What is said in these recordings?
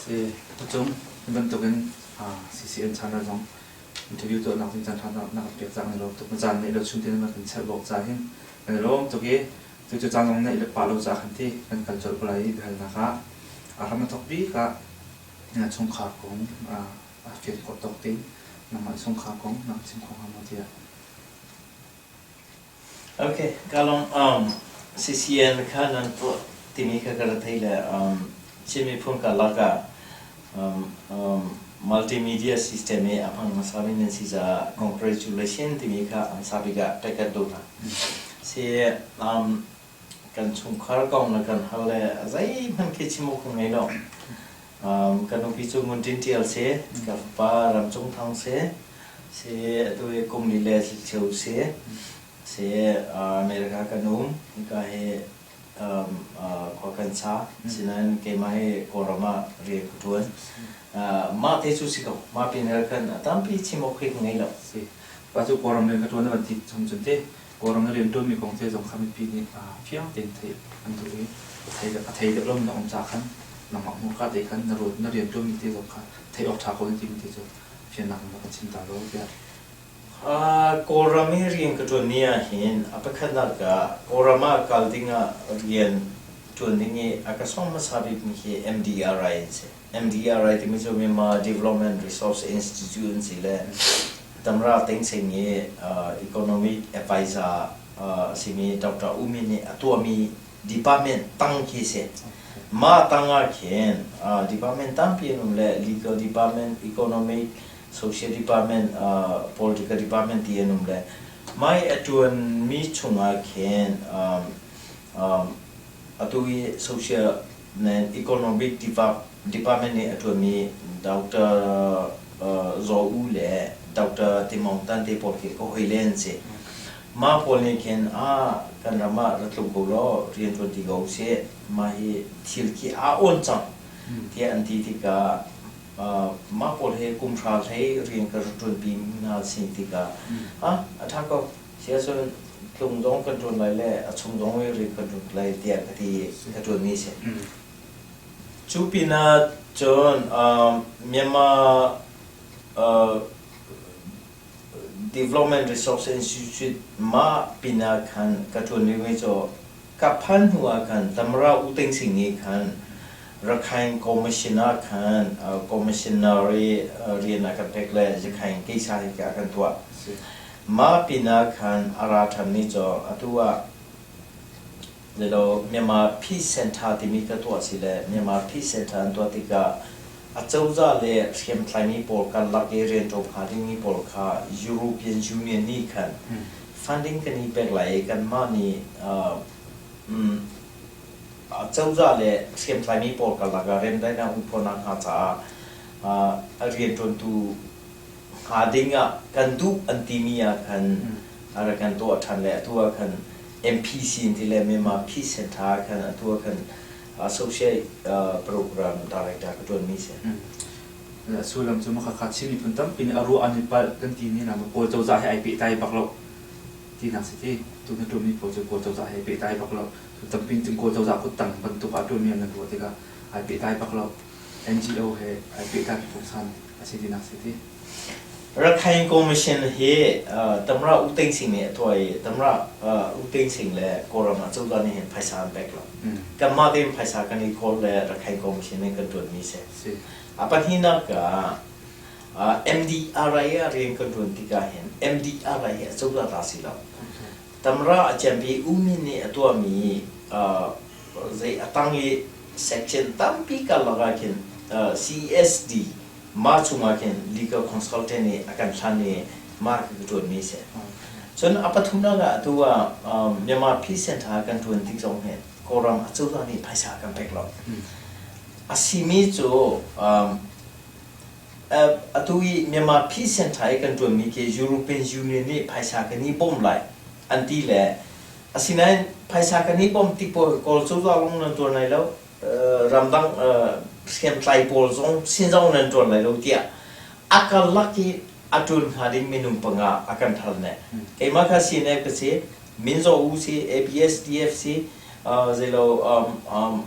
Si, tucung hi bantukin CCN channel zong interview tuahnak ding caan ṭha na kan pek cang i lawm tuk. Na caan neih lo chung tein na kan chelh bawk ca hin kan i lawm tuk i cucu caan zong neih le pah lo caah khan ti kan kal colh ko lai i biahalnak ah a hram a thawk bik ah chungkhar kong a fian khawh tawk tein nangmah chungkhar kong na kan chim kho hnga maw tiah. Ok, ka lawm. CCN kha nan tuah timi kha ka ra thei le Chin miphun karlak ah multimedia system i a hmang hmasami nan si caah congratulation timi kha hmasa bik ah pek kan duh hna. Si kan chungkhar kong na kan hal le zeihmanh khi chim awk ka ngei lo. Ka nupi cu Ngun Tin Ṭial si, ka fapa Ram Cung Thang si, si atu hi kum li le cheu si, si America kan um, hika hi khua kan sa, sinain keimah hi Kawlram ah rian ka ṭuan. Mah te cu si ko, mah pin khan a tampi chim awk khi ka ngei lo. Si. Pa cu Kawlram rian ka ṭuan na van ti chung cun te Kawlram na rian ṭuanmi kong te zong kha mipi nih fiang tein theih an duh i a thei deuh lomi na um ca khan nangmah hmurka te khan na rian ṭuanmi te zong kha theih awk ṭha ko na timi te cu fiannak in rak kan chim ta law tiah. Kawlram i rian ka ṭuanmi ahhin a pakhatnak ah Kawlram ah kal dingah rian ṭuan ding i a ka sawm hmasa bikmi hi MDRI an si. MDRI timi cu Myanmar Development Resource Institute an si le Tamra Teng Seng i economic advisor a simi Dr. U Min nih a tuahmi department tang khi si. Mah tang ah khin department tampi an um le legal department, economic, social department, political department ti an um le mah i a ṭuanmi chungah khin atu i social and economic department nih a ṭuanmi Dr. Zaw U le Dr. Timong Tan te pawl khi ka hawile an si. Mah pawl nih khin ah kan ram ah ra tlung ko law rian ṭuan ti ko usih. Mah hi thil khi aa awn cang tiah an ti tikah mah pawl hi kum hra hlei rian ka ṭuanpi hna sin tikah ah a ṭha ko. Si ahcun tlung zong kan ṭuan lai le a chung zong i rian kan ṭuan lai tiah ka ti i ka ṭuanmi a si. Cu pinah cun Myanmar Development Resource Institute mah pinah khan ka ṭuan rihmi cu ka phan hnu ah khan Tamara U Ting Sing nih khan Rakhine Commission ah khan commissioner i rian a kan pek le Rakhine keisa hi a kan tuah. Mah pinah khan a ra ṭhanmi cu atu ah zeilo Myanmar Peace Center timi ka tuah si le Myanmar Peace Center an tuah tikah acozah le hriamtlaimi pawl karlak i rianṭuan hnga dingmi pawl kha European Union nih khan funding kan i pek lai i kanmah nih acozah le hriamtlaimi pawl karlak ah remdaihnak um khawhnak hnga caah a rianṭuantu hnga ding ah kan duh an timi ah khan a rak kan tuah ṭhan le atu ah khan MPC an ti le Myanmar Peace Center ah khan atu ah khan Associate Program Director ka ṭuanmi si. Sullam cu makhakha Chin miphun tampi nih a ruah an i palh kan ti ni na Kawl cozah he ai pehtlai bak lo tinak si ti tu na ṭuanmi pawl cu Kawl cozah he pehtlai bak lo tampi cun Kawl cozah kuttang bantuk ah ṭuanmi an ruah tikah ai pehtlai bak lo NGO he ai pehtlai pungsan a si tinak si ti. Rakhine Commission hi Tamra U Thein Sein nih a tuah i Tamra U Thein Sein le Kawlram ah cozah nih hin phaisa an pek lo. Kanmah tein phaisa kan i kawl le Rakhine Commission nih kan ṭuanmi si. A pahnihnak ah MDRI ah rian kan ṭuan tikah hin MDRI hi a cozah ta si lo. Tamra a ciampi U Min nih a tuahmi zei a tang i section tampi karlak ah khin CESD mah chungah khin legal consultant nih a kan hlan i mah ka ṭuanmi a si. Cun a pathumnak ah atu ah Myanmar Peace Center kan ṭuan tik zong hin Kawlram acozah nih phaisa a kan pek lo. A simi cu atu i Myanmar Peace Center i kan ṭuanmi khi European Union nih phaisa kan i bawm lai an ti le asinain phaisa kan i bawm tik pawl Kawl cozah lawng nan ṭuan lai lo ramdang hriamtlai pawl zong sin zong nan ṭuan lai lo tiah a karlak i a ṭuan hnga ding minung panga a kan hal ne. Keimah kha CNF ka si, Minzaw U si, ABSDF si, zeilo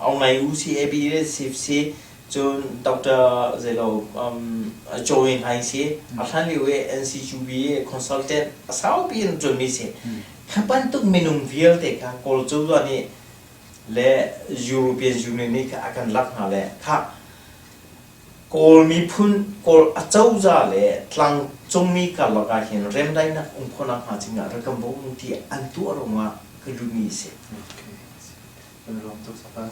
Aung Ngai U si, ABSDF si. Cun Dr. Zeilo Joe Hlaing si a hlan lio i NCUB consultant a saupi in ṭuanmi si. Kha bantuk minung vialte kha Kawl cozah nih le European Union nih kha a kan lak hna le kha Kawl miphun Kawl acozah le tlangcungmi karlak ah hin remdaihnak um khawhnak hnga cingah rak kan bawm ti an tuah ruangah ka lutmi a si. Okay. Kan i lawm tuk sapa.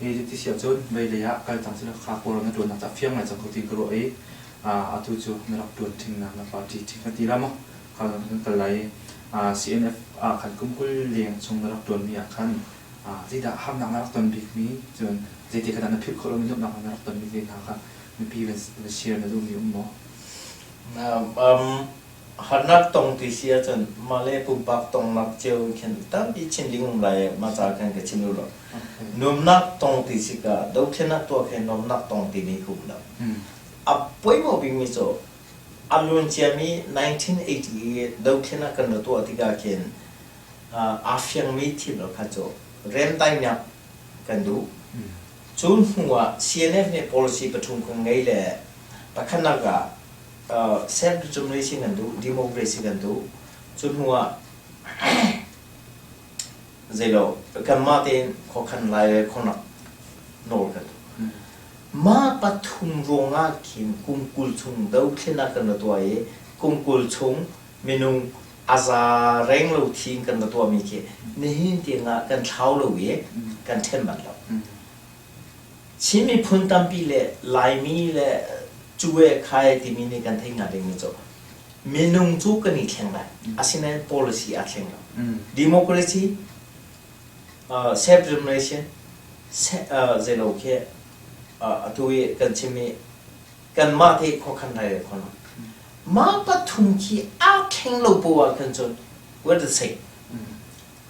Hi ti si ahcun vei ah kal cang sila kha Kawlram na ṭuannak cu a fiang ngai cang ko ti ka ruah i atu cu na rak ṭuan ṭhingnak na party ṭhing kan ti la maw kha kan kal lai i CNF ah khan kum 20 leng chung na rak ṭuanmi ah khan zeidah harnak na rak ton bikmi cun zeiti kha dah na philh khawh lomi nuamhnak na rak tonmi te hna kha mipi van share na duhmi um maw? Harnak tong ti si ahcun mah le pumpak tongnak cio khin tampi chim ding um lai mah ca khan ka chim duh lo. Nuamnak tong ti si ka dothlennak tuah khin nuamnak tong timi ka um lo. A poimawh bikmi cu a luan ciami 1988 dothlennak kan ra tuah tikah khin aa fiangmi thil kha cu remdaihnak kan duh. Cu hnu ah CNF nih policy pathum kan ngei le pakhatnak ah self-determination kan duh, democracy kan duh. Cu hnu ah zeilo kanmah tein khuakhan lai le khuanak nawl kan duh. Mah pathum ruangah khin kum 20 chung dothlennak kan ra tuah i kum 20 chung minung a za reng lo thi in kan ra tuahmi khi nihin tiangah kan thlau lo i kan ṭhen bal lo. Chin miphun tampi le Laimi le Cue Khai timi nih kan theih hnga dingmi cu minung cu kan i thleng lai. Asinain policy aa thleng lo. Democracy, self-determination, zeilo khi atu i kan chimmi kanmah te khuakhan rai le khuanak. Mah pathum khi aa thleng lo poah ah khan cun we're the same.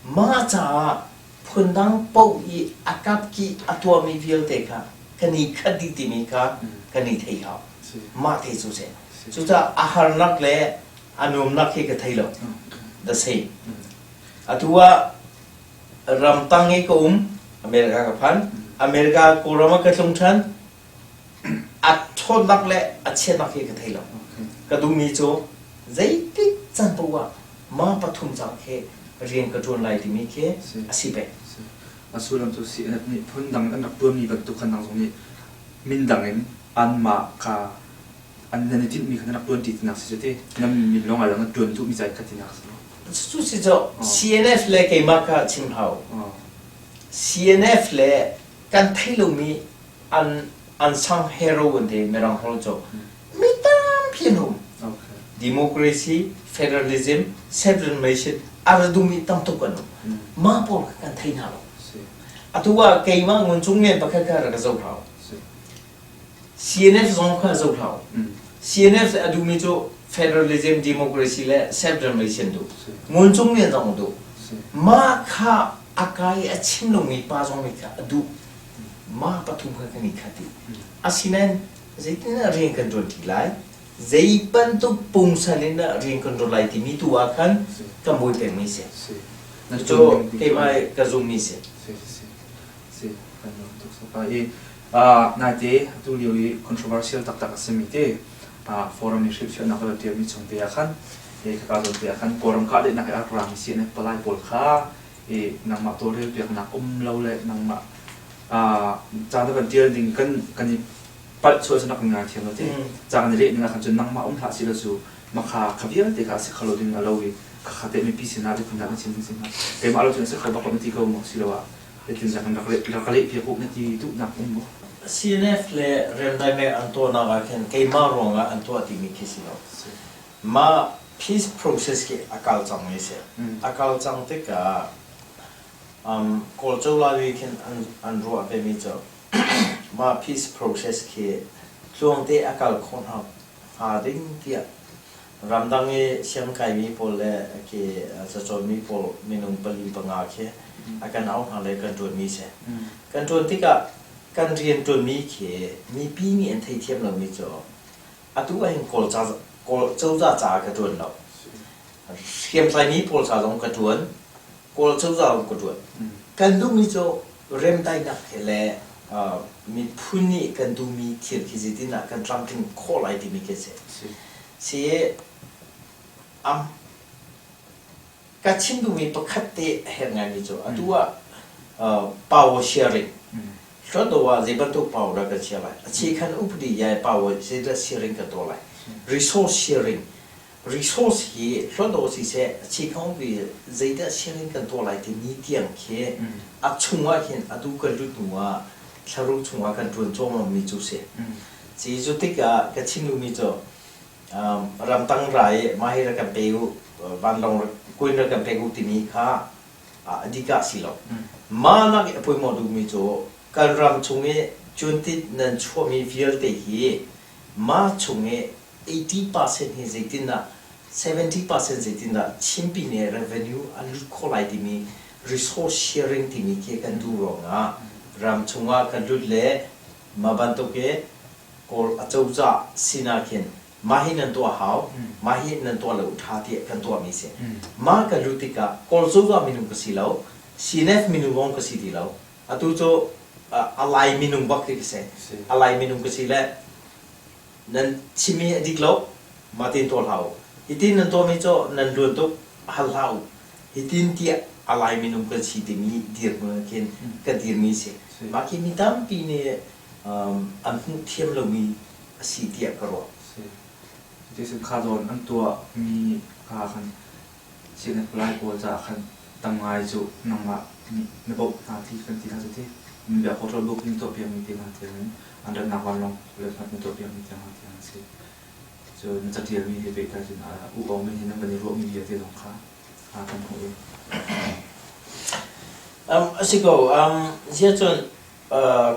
Mah caah phundang paoh i a kapkih a tuahmi vialte kha kan i khat dih timi kha kan i thei hau. Mah te cu si. Cucaah a harnak le a nuamnak hi ka thei lo. The same. Atu ah ramtang i ka um, America ka phan, America Kawlram ah ka tlung ṭhan, a ṭhawnnak le a chiatnak hi ka thei lo. Ka duhmi cu zeitik can paoh ah mah pathum cang khi rian ka ṭuan lai timi khi a si peng. A sullam cu CNF nih phundang an rak ṭuanmi bantuk khan nang zong nih min dang in anmah kha an nan i tinhmi kha nan rak ṭuan ṭi tinak si cu ti. Nan min lawng ah nan ṭuan duhmi ca kha tinak si. Cu si cu CNF le keimah kha chim hau. CNF le kan thei lomi an unsung hero an ti Mirang holh cu mi tampi an um. Democracy, federalism, self-determination a ra duhmi tam tuk an um. Mah pawl kha kan thei hna lo. Atu ah keimah Ngun Cung Lian pakhat kha rak ka zoh hau. CNF zong kha zoh hau. CNF a duhmi cu federalism, democracy le self-determination duh. Ngun Cung Lian zong duh. Mah kha a kai a chim lomi pa zong nih kha a duh. Mah pathum kha kan i khat dih. Asinain zeitin dah rian kan ṭuan ṭi lai? Zei bantuk pungsan in dah rian kan ṭuan lai timi tu ah khan kan buai pengmi si. Cucu keimah ka zummi si. Si, kan lawm tuk sapa i naite atu lio i controversial taktak a simi te forum i hrilhfiahnak le ṭialmi chung te ah khan khaka zawn te ah khan Kawlram kahdaihnak i a rak rami CNF palai pawl kha i nangmah tawlrelpiaknak um lo le nangmah ca na van ṭial ding kan kan i palh chuah cu nak ngai thiam lo ti ca kan i leh ning ah khan cun nangmah um hlah si lo cu makha kha vialte kha a si kho lo ding a lo i khakha te mipi sinah le phun kan chim ding si hna keimah lo cun a si kho bak lo na ti ko maw siloah zeitindah kan rak rak leh piak u na ti duhnak um maw? CNF le Remdaime an tuahnak ah khin keimah ruangah an tuah timi khi si lo. Mah peace process khi a kal cang mi si. A kal cang tikah Kawl cozah nih khin an ruah vemi cu mah peace process khi tluangte a kal khawh hnga ding tiah ramdang i siangkaimi pawl le khi cacawnmi pawl minung pali panga khi a kan auh hna le kan ṭuanmi si. Kan ṭuan tikah kan rian ṭuanmi khi mipi nih an theithiam lomi cu atu ahhin Kawl cozah caah ka ṭuan lo. Hriamtlaimi pawl ca zong ka ṭuan. Kawl cozah zong ka ṭuan. Kan duhmi cu remdaihnak he le Miphun nih kan duhmi thil khi zeitindah kan tlamtling khawh lai timi khi a si. Si ka chim duhmi pakhat te a herh ngaimi cu atu ah power sharing Hluttaw ah zei bantuk power dah kan share lai? A chikhan upadi yai power zeidah sharing kan tuah lai? Resource sharing. Resource hi hluttaw siseh a chikhan upadi zeidah sharing kan tuah lai timi tiang khi a chung ah hin atu kan lut hnu ah thlaruk chung ah kan ṭuan cuahmahmi cu si. Ci cu tikah ka chim duhmi cu ramtang ra i mah hi rak kan pe u, vanlawng kuin rak kan pek u timi kha a dikah si lo. Mah nak i a poimawh duhmi cu kan ram chung i cuntit nan chuahmi vialte hi mah chung i 80% hi zeitindah 70% zeitindah Chinpi nih revenue a lut khawh lai timi resource sharing timi khi kan duh ruangah ram chungah kan lut le mah bantuk i Kawl acozah sinah khin mah hi nan tuah hau, mah hi nan tuah lo ṭha tiah kan tuahmi si. Mah kan lut tikah Kawl cozah minung ka si lo, CNF minung zong ka si ti lo. Atu cu a Lai minung bak khi ka si. A Lai minung ka si le nan chimmi a dik lo, mah tin tuah hlah u. Hitin nan tuahmi cu nan luan tuk, hal hlah u. Hitin tiah a Lai minung kan si timi dirhmun khin ka dirmi si. Mah khi mi tampi nih an hmuh thiam lomi a si tiah ka ruah. Cuticun kha zawn an tuahmi kha khan sianginn palai pawl caah khan tam ngai cu nangmah nih na bawmh hna ti kan ti hna cu ti. Minbia hotel booking tuahpiakmi te hna tiangin an ratnak vanlawng le hmanh na tuahpiakmi tiang hna tiang an si. Cun na catialmi he pehtlai cun U Aung Min he nan van i ruahmi vialte zong kha kan hmuh i. A si ko. Ziah cun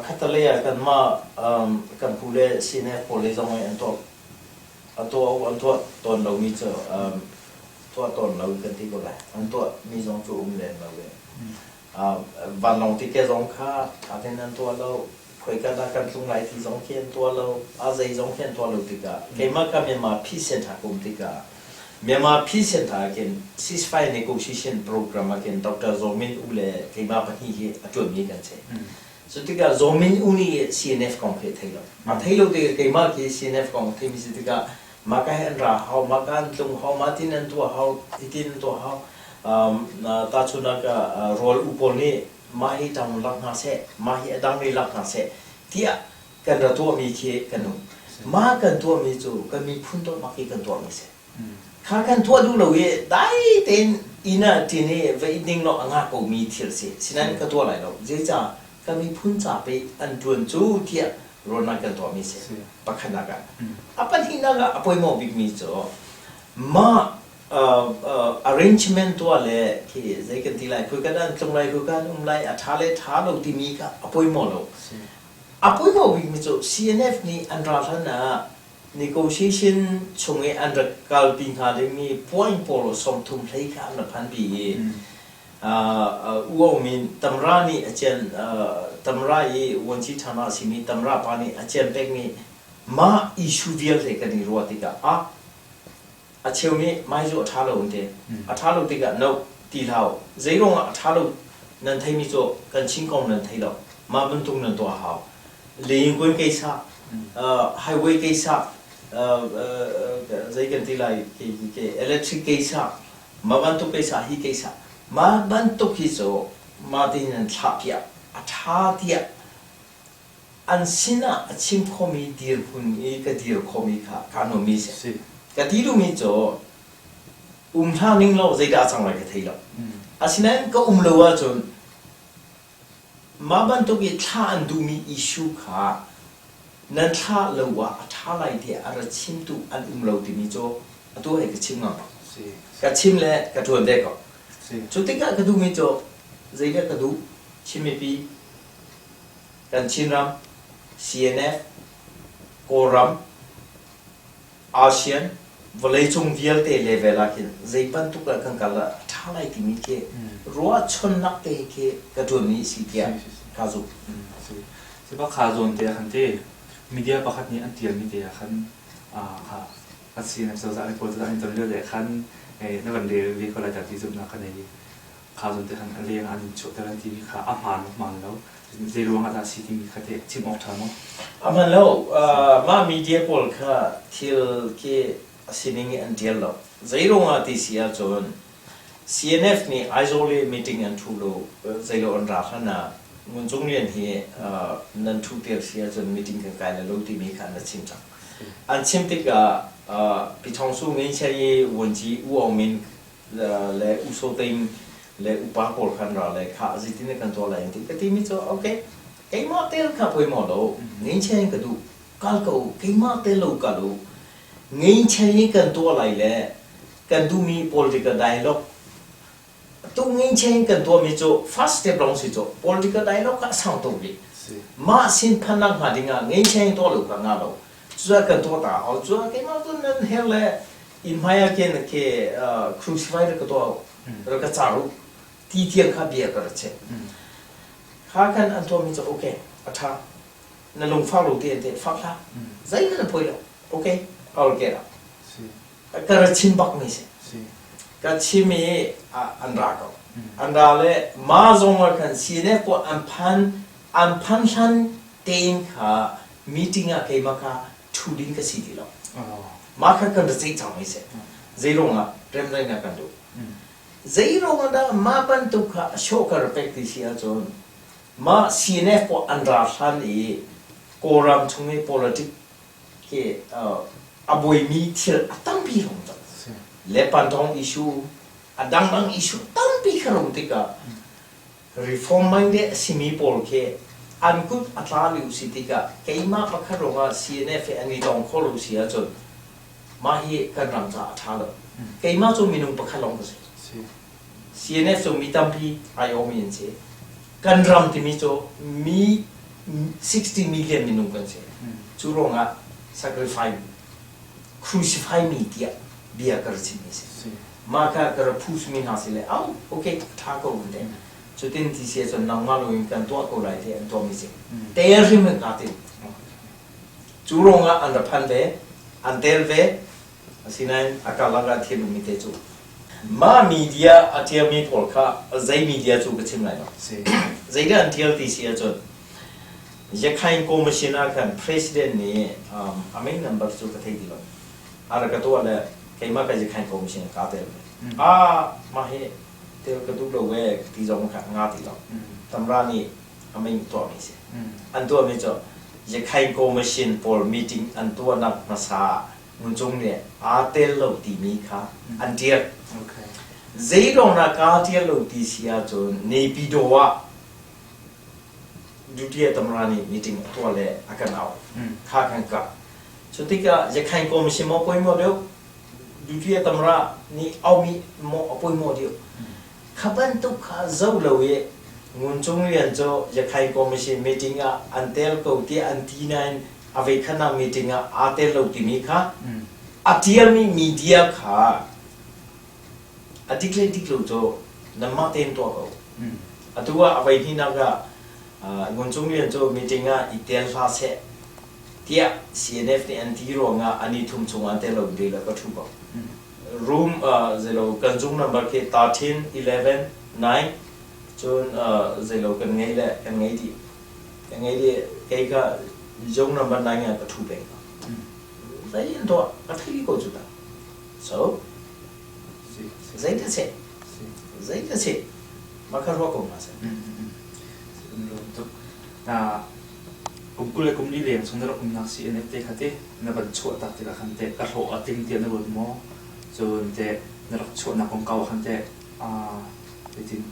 Khattalei ah kanmah kan pu le CNF pawl lei zong i an tuah an tuah an tuah tawn lomi cu tuah tawn lo kan ti ko lai. An tuahmi zong cu um lem lo i vanlawng ticket zong kha ṭha tein an tuah lo. Khoika dah kan tlung lai ti zong khi an tuah lo. A zei zong khi an tuah lo tikah keimah ka Myanmar Peace Center ka um tikah Myanmar Peace Center ah khin ceasefire negotiation program ah khin Dr. Zaw Min U le keimah pahnih hi a ṭuanmi kan si. Cu tikah Zaw Min U nih CNF kong khi a thei lo. A thei lo tikah keimah khi CNF kong a theimi si tikah maka hi an ra hau, maka an tlung hau, mah tin an tuah hau, hitin an tuah hau. Tahchunhnak ah rawl u pawl nih mah hi ṭang lak hna seh, mah hi a dang nih lak hna seh tiah kan ra tuahmi khi kan um. Mah kan tuahmi cu kan miphun dawtnak hi kan tuahmi si. Kha kan tuah duh lo i dai tein inn ah ṭin i va i ding law a ngah komi thil si. Sinain ka tuah lai lo. Zeicah kan miphun ca pei an ṭuan cu tiah ruahnak kan tuahmi si. Pakhatnak ah. A pahnihnak ah a poimawh bikmi cu mah arrangement tuah le khi zei kan ti lai, khoi kan an tlung lai, khoi kan um lai, a ṭha le ṭha lo timi kha a poimawh lo. A poimawh bikmi cu CNF nih an ral hlan ah negotiation chung i an rak kalpi hnga dingmi point pawl 30 hlei kha an rak phanpi i U Aung Min Tamra nih a cian Tamra i vuanci ṭhana a simi Tamra pa nih a cian pekmi mah issue vialte kan i ruah tikah ah A cheu nih mai cu a ṭha lo an ti. A ṭha lo tikah no ti hlah u. Zei ruangah a ṭha lo nan theimi cu kan Chin kong nan thei lo. Mah bantuk nan tuah a hau. Lingkun keisa, highway keisa, zei kan ti lai, electric keisa, mah bantuk keisa hi keisa. Mah bantuk hi cu mah ti nan thlah piak a ṭha tiah an sinah a chim khomi dirhmun i ka dir khomi kha kaa nuammi a si. Ka ti duhmi cu um hlah ning law zeidah a cang lai ka thei lo. Asinain ka um lo ahcun mah bantuk i thlah an duhmi issue kha nan thlah lo ah a ṭha lai tiah a ra chimtu an um lo timi cu atu hei ka chim ngam. Ka chim le ka ṭuan ve ko. Cu tikah ka duhmi cu zeidah ka duh? Chin mipi Kan Chinram, CNF, Kawlram, ASEAN, vawleicung vialte level ah khin zei bantuk ah kan kal ah a ṭha lai timi khi ruahchonnak te khi ka ṭuanmi a si tiah ka zumh. Sifak kha zawn te ah khan te media pakhat nih an ṭialmi te ah khan kha a CNF cozah le Kawl cozah an i ton lio te ah khan na van rel ve ko lai dah ti zumhnak ka nei. Kha zawn te khan a leng ah an in chuahter an timi kha a hmaan maw hmaan lo zei ruang ah dah a si timi kha teh chim awk ṭha maw? A hman lo. Mah media pawl kha thil khi a sining i an ṭial lo. Zei ruangah ti si ahcun CNF nih Aizawl i meeting an ṭhu lo zeilo an ra hlan ah Ngun Cung Lian hi nan ṭhu tir si ahcun meeting kan kai lai lo timi kha an ra chim cang. An chim tikah Pi Thawng Su Ngeihcia i vuanci U Aung Min le U Saw Ting le upa pawl khan ra le kha zeitin kan tuah lai an ti. Ka timi cu okay keimah tel kha poi maw lo ngeihcia in ka duh kal ko keimah tel lo kal u ngeihcia in kan tuah lai le kan duhmi political dialogue tu ngeihcia in kan tuahmi cu first step lawng si cu political dialogue kha a sang tuk rih mah sin phan nak hnga ding ah ngeihcia in tuah lo kha nga lo cuah kan tuah ta hau cuah keimah cu nan her le inn hmai ah khin khi crucify rak ka tuah rak ka car u ti tiang kha bia ka ra cheh kha khan an tuahmi cu okay a ṭha na lungfak lo ti an ti fak hlah zeihmanh an poi lo okay I will get up ka ra chim bak mi si ka chim i an ra ko an ra le ma zong ah khan CNF ko an phan an phan hlan tein kha meeting ah keimah kha ṭhu ding ka si ti lo. Mah kha kan ra ceih cang mi si. Zeiruang ah remdaihnak kan duh. Zeiruang ah dah mah bantuk kha a sawh ka ra pek ti si ahcun mah CNF pawl an ra hlan i Kawlram chung i politic khi a buaimi thil a tampi rung cang. Le Pantong issue, a dangdang issue tampi kha rung tikah Reform minded a simi pawl khi an kut a tla lio si tikah keimah pakhat ruangah CNF he an i tong kho lo si ahcun mah hi kan ram caah a ṭha lo. Keimah cu minung pakhat lawng ka si. CNF cu mi tampi aiawhmi an si. Kan ram timi cu mi 60 million minung kan si. Cu ruangah sacrifice crucify mi tiah bia ka ra chimmi si. Mah kha ka ra push mi hna si le au okay ṭha ko te. Cutin ti si ahcun nangmah lo in kan tuah ko lai ti an tuahmi si. Tel hrim in kaa tim. Cu ruangah an ra phan ve, an tel ve, asinain a karlak ah thil ummi te cu mah media a ṭialmi pawl kha zei media cu ka chim lai lo. Zeidah an ṭial ti si ahcun Yakhain Commission ah khan President nih a main number cu ka thei ti lo. A rak ka tuah le keimah ka Yakhain Commission kaa tel ve. Ah, mah hi tel ka duh lo ve ti zong kha nga ti lo. Tamra nih a main tuahmi si. An tuahmi cu Yakhain Commission pawl meeting an tuahnak hmasa Nguncung nih aa tel lo timi kha an ṭial. Zei ruangah kaa ṭial lo ti si ahcun Naypyidaw ah Dutiya Tamra nih meeting a tuah le a kan auh. Kha kan kah. Cu tikah Yakhain Commission maw poi maw deuh, Dutiya Tamra nih aumi maw a poi maw deuh. Kha bantuk kha zoh lo i Ngun Cung Lian cu Yakhain Commission meeting ah an tel ko tiah an ti nain a veikhatnak meeting ah aa tel lo timi kha a ṭialmi media kha A dik le dik lo cu nanmah tein tuah ko. Atu ah a voi hnihnak ah Ngun Cung Lian cu meeting ah i tel hlah seh tiah CNF nih an ti ruangah a ni thum chung ah tel lo in le ka ṭhu ko. Room zeilo kan zung number khi 13 11 9 cun zeilo kan ngei le kan ngei dih. Kan ngei dih kei kha zung number 9 ah ka ṭhu peng. Zei in tuah ka thei ko cu ta. So Zeidah si? Zeidah si? Mah kha ruah ko hna seh. Tuk. Kum 20 le kum 4 leng chung na rak umnak CNF te kha te na van chuah tak tikah khan te ka hlawh a tling tiah na ruat maw? Cun te na rak chuahnak kongkau ah khan te zeitin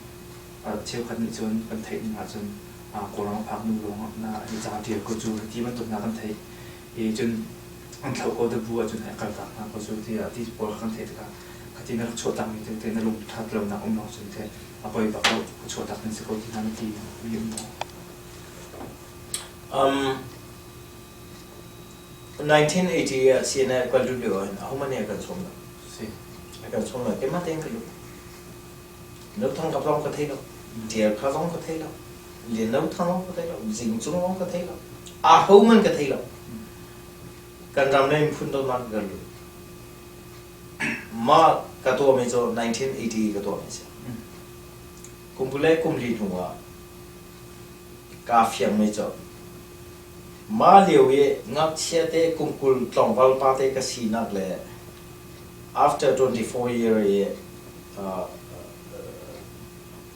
cheukhat nih cun kan theih ning ahcun Kawlram a phak hnu lawng ah na ca ṭial ko cu ti bantuk hna kan theih. I cun an thlo ko bu ahcun a kaltak hna ko cu tiah ti pawl kan theih tikah khati na rak chuahtakmi te te na lung ṭhat lonak um lo cun te a poi bak lo ka chuahtak ding si ko ti hna na ti mi um maw? 1980 ah CNA kan lut lio ahhin ahohmanh nih a kan sawm lo. Si. A kan sawm lo. Keimah tein ka lut. No Thang Kap zong ka thei lo. Tial Kha zong ka thei lo. Lian No Thang zong ka thei lo. Zing Cung zong ka thei lo. Ahohmanh ka thei lo. Kan ram le miphun dawtnak kan lut. Mah ka tuahmi cu 1980 ka tuahmi a si. Kum kul le kum li hnu ah kaa fiang mi cu mah lio i ngakchia te kum 20 tlawngval pa te ka sinak le after 24 year i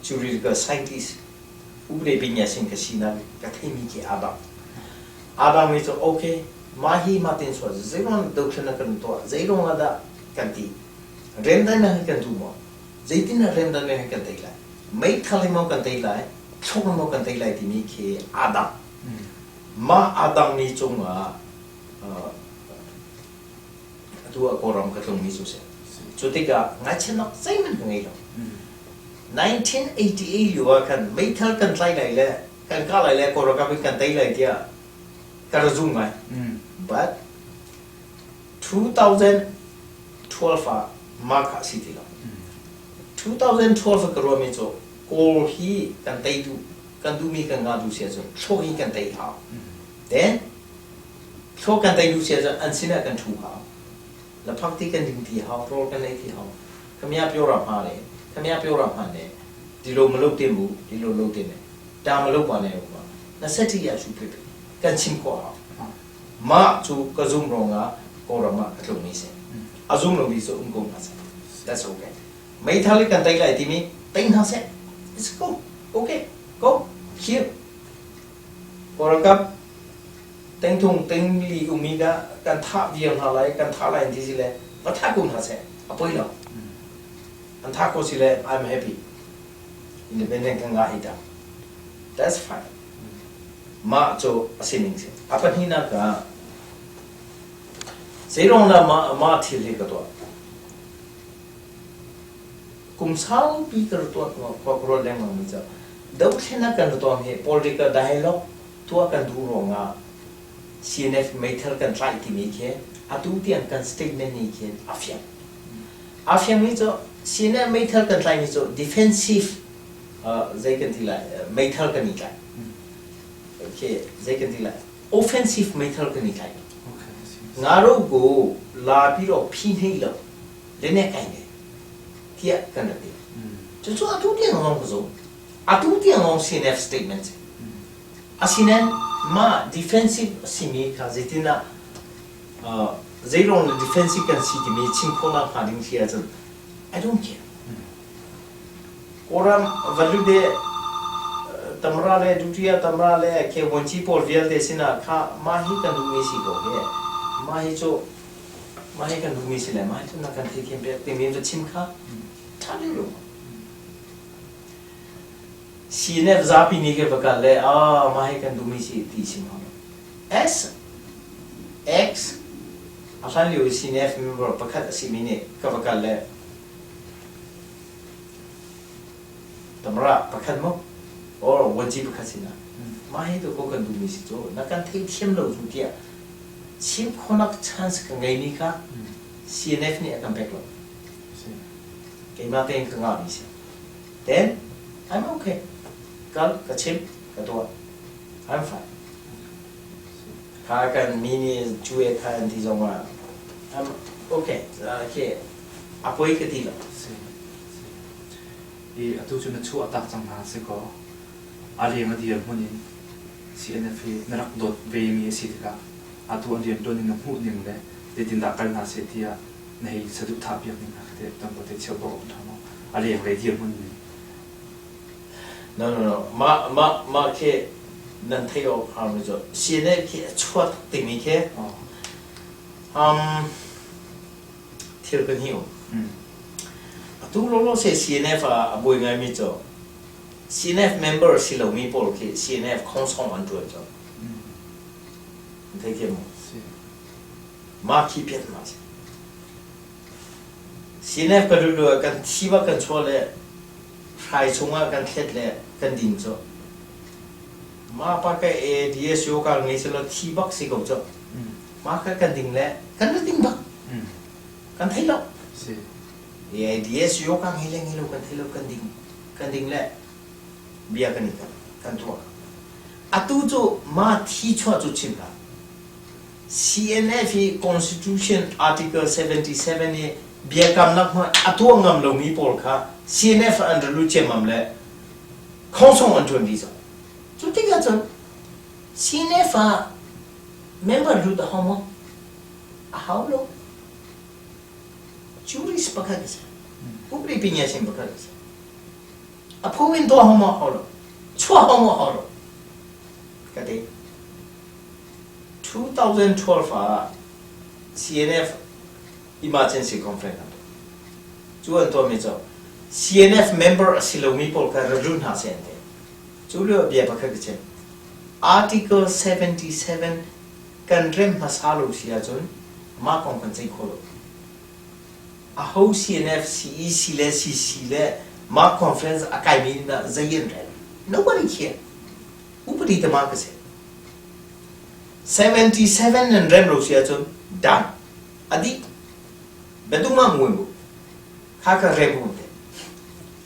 juridical scientist upade pinya sin ka sinak ka theimi khi aa dang. Aa dangmi cu okay, mah hi mah tin sual zeiruang dothlennak kan tuah, zeiruang ah dah kan ti. Remdaihnak hi kan duh maw? Zeitin ah remdaihnak hi kan tei lai? Meithal in maw kan tei lai? Thluk in maw kan tei lai timi khi aa dang. Mah aa dangmi cungah atu ah Kawlram ka tlungmi cu si. Cu tikah ngaihchiatnak zeihmanh ka ngei lo. 1988 lio ah khan meithal kan tlai lai le kan kah lai le Kawlram in kan tei lai tiah ka ra zum ngai. But 2012 ah mah kha a si ti lo. 2012 ah ka ruahmi cu Kawl hi kan tei duh, kan duhmi kan ngah duh si ahcun thlawh hi kan tei hau. Then thlawh kan tei duh si ahcun an sinah kan ṭhu hau. Laphak ti kan ding ti hau, rawl kan ei ti hau. Khamia pyo ra hma le, khamia pyo ra hma ne, di lo ma lo te mu, di lo lo te ne, ta ma lo pa ne ma. Na seti ya su pe pe. Kan chim khawh hau. Mah cu ka zum ruangah Kawlram ah ka tlungmi si. A zum lomi cu um ko hna seh. That's okay. Meithal i kan tei lai timi tei hna seh. It's go. Okay. Go. Here. Kawlralkap tengthung tengli ummi dah kan thah viar hna lai, kan thah lai ti si le va thah ko hna seh. A poi lo. An thah ko si le I'm happy. Independent kan ngah hi ta. That's fine. Mah cu a sining si. A pahnihnak ah zeiruang dah mah, mah thil hi ka tuah? Kum saupi ka tuah khua ka ruat lengmang mi cu dothlennak kan tuah hi political dialogue tuah kan duh ruangah CNF meithal kan tlaih timi khi atu tiang kan statement nih khin a fiang. A fiang mi cu CNF meithal kan tlaih mi cu defensive zei kan ti lai meithal kan i tlaih okay zei kan ti lai offensive meithal kan i tlaih ngaro ko la pi ro phi hnei lo le ne kai ne tiah kan rak ti cucu atu tiang ngong ka zum atu tiang ngong CNF statement si asinen ma defensive simi kha zeitinah zeirong defensive kan si timi chim khawhnak hnga ding si ahcun I don't care Kawlram va lut i Tamra le Dutiya Tamra le Khevuanci pawl vialte sinah kha mah hi kan duhmi si ko hi. Mah hi cu mah hi kan duhmi si le mah hi cu na kan theithiam piak timi va chim kha ṭha deuh lo maw? CNF zapi nih ke va kal le ah mah hi kan duhmi si ti chim hau. S X a hlan lio i CNF member pakhat a simi nih ka va kal le Tamra pakhat maw or vuanci pakhat sinah mah hi tu ko kan duhmi si cu na kan theithiam lo cu tiah chim khawhnak chance ka ngeimi kha CNF nih a kan pek lo. Keimah tein ka ngahmi si. Then I'm okay. Kal ka chim ka tuah. I'm fine. Kha kan mi nih cu e kha an ti zong ah I'm okay. Okay. A poi ka ti lo. Si. Si. I atu cu na chuah tak cang hna si kaw a leng a dir hmun in CNF hi na rak dawt ve mi a si tikah atu an rian ṭuan in na hmuh ning le zeitindah kal hna seh tiah na hei saduhthah piak ning hna kha teh tam te cheu bawk ṭha maw a leng lei dir hmun ning. No no no mah mah mah khi nan theih awk hnga mi cu CNF khi a chuak timi khi um thil kan hi um. Atu lawlaw se CNF ah a buai ngaimi cu CNF member si lomi pawl khi CNF khongsong an ṭuan cu. An theithiam maw? Mah khi piat ma si. CNF kan lut ah kan thi bak kan chuah le hrai chungah kan thlet le kan din cu. Mah pa ka ADS yoga ngei selaw thi bak si ko cu. Mah kha kan ding le kan ra ding bak. Kan thei lo. AIDS yoga ngei le ngei lo kan thei lo kan ding kan ding le bia kan i kan kan tuah. Atu cu ma thi chuah cu chim hlah. CNF hi Constitution Article 77 i biakamnak hmanh a tuah ngam lomi pawl kha CNF an ra lut ciammam le Khongsong an ṭuan dih cang. Cu tikah cun CNF ah member lut a hau maw? A hau lo. Jurist pakhat a si. Upri pinyasin pakhat a si. A phu in tuah hau maw? Hau lo. Chuah hau maw? Hau lo. Ka ti. 2012 ah CNF emergency conference an tuah. Cu an tuahmi cu CNF member a si lomi pawl kha ra lut hna seh an ti. Cu lio bia pakhat ka chim. Article 77 kan rem hmasa lo si ahcun mah kong kan ceih khawh lo. Aho CNF, CEC le CC le mah conference a kaimi nih dah zei an rel? Nobody care. Upadi tama ka si. 77 nan rem lo si ahcun done. A dih. Biadung ah ngui mu. Kha ka rem mu te.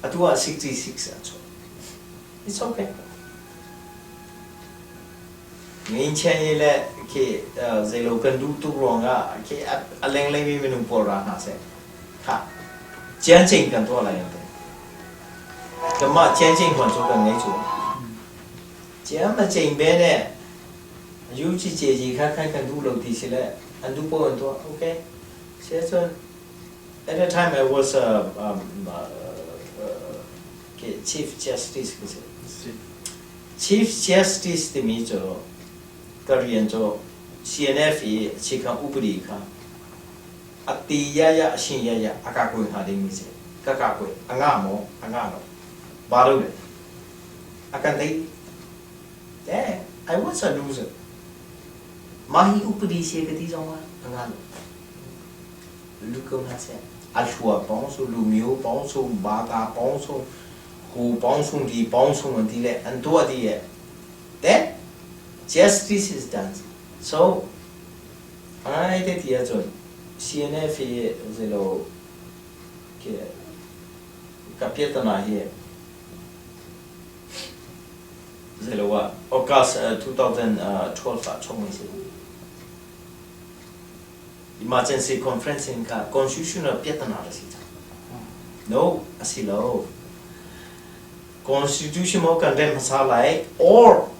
Atu ah 66 a chuak. It's okay. Ngeichia le khi zeilo kan duh tuk ruangah khi a lenglei mi minung pawl ra hna seh. Kha ciancing kan tuah lai an ti. Kanmah ciancing huan cu kan ngei cu. Ciam a cing be ne yu ci ce ji kha khan kan duh lo ti si le an duh paoh an tuah. Okay. Sia cun at the time I was a Chief Justice ka si. Chief Justice timi cu ka rian cu CNF i chikha upadi kha a ti yaya a sin yaya a ka kui hnga dingmi si. Ka ka kui a nga maw a nga lo. Ba lo le a kan tei. Eh, I was a loser. Mah hi upadi si ka ti zong ah a nga lo. Lu ko hna seh. A hlua pawng su, lu mio pawng su, bata pawng su, hu pawng sung di pawng sung an ti le an tuah dih e. Then justice is done. So ai te ti ahcun CNF hi zeilo ke ka piatana hi zeilo ah August 2012 ah chong si. Emergency conference in kha constitutional piatana a si cang. No, a si lo. Constitution mo kan rem hmasa lai or